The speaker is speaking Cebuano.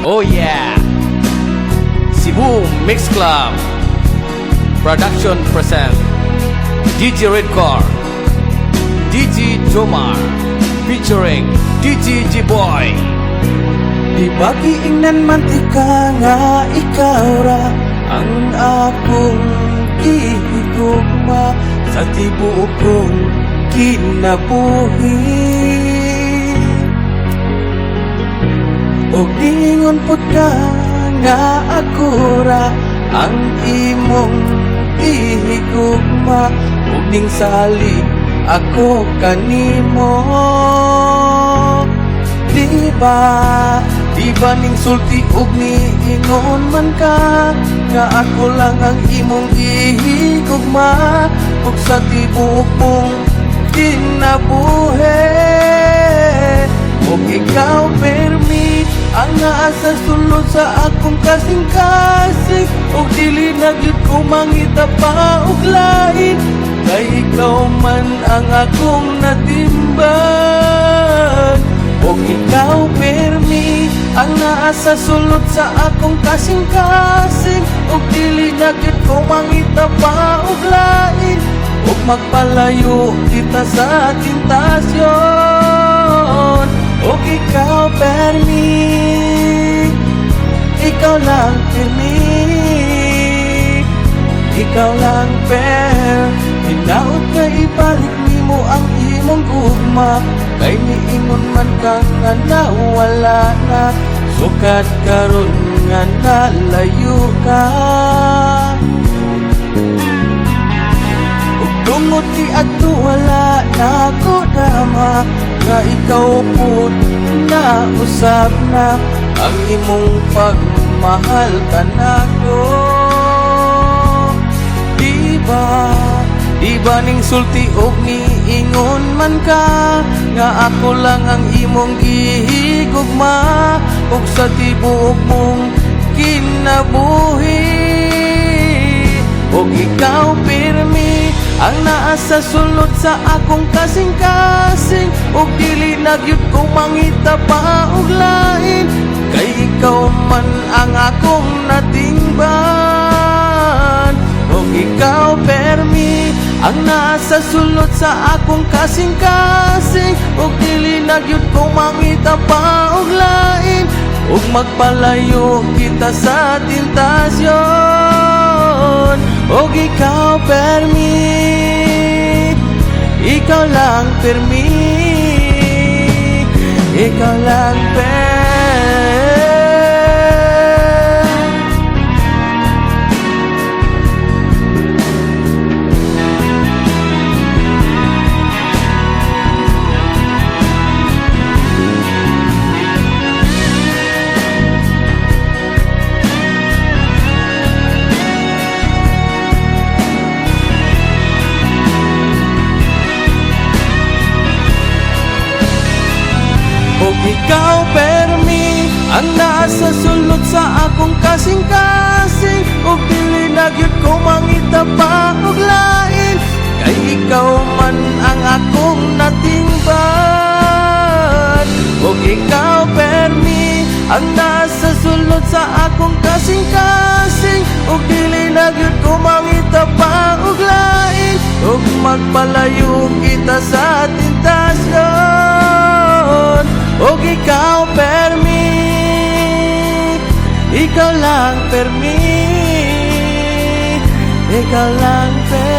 Oh yeah! Cebu Mix Club Production present DJ Redcar, DJ Jomar, featuring DJ G-Boy. Di ba giingnan man tika nga ikaw ra ang akong gihigugma sa tibuok kong kinabuhi? Og ingon pud ka nga ako ra ang imong gihigugma ug ning salig ako kanimo. Di ba, di ba ning sulti og niingon man ka nga ako lang ang imong gihigugma ug sa tibuok mong kinabuhi? Ug ikaw permi ang naa sa sulod sa akong kasing-kasing ug dili na gyud ko mangita pa og lain, kay ikaw man ang akong natimban. Ug ikaw permi ang naa sa sulod sa akong kasing-kasing ug dili na gyud ko mangita pa og lain ug magpalayo kita sa tentasyon. Ug ikaw permi, ikaw lang permi, ikaw lang per. Hinaot nga ibalik nimo ang imong gugma, kay niingon man ka nga nawala na. Sukad karon nga nalayo ka, ug tungod ti adto wala na ko dama nga ikaw pud na usab na ang imong pagmahal kanako. Di ba, di ba ning sulti og niingon man ka nga ako lang ang imong gihigugma ug sa tibuok mong kinabuhi? Ug ikaw pirmi ang naa sa sulod sa akong kasing-kasing ug dili na gyud ko mangita pa og lain, kay ikaw man ang akong natingban. Ug ikaw permi ang naa sa sulod sa akong kasing-kasing ug dili na gyud ko mangita pa og lain ug magpalayo kita sa tentasyon. Ug ikaw permi, ikaw lang permi, ikaw lang per. Ug ikaw permi ang naa sa sulod sa akong kasing-kasing ug dili na gyud ko mangita pa og lain, kay ikaw man ang akong natingban. Ug ikaw permi ang naa sa sulod sa akong kasing-kasing ug dili na gyud ko mangita pa og lain ug magpalayo kita sa tentasyon. Ug ikaw permi, ikaw lang permi, ikaw lang permi.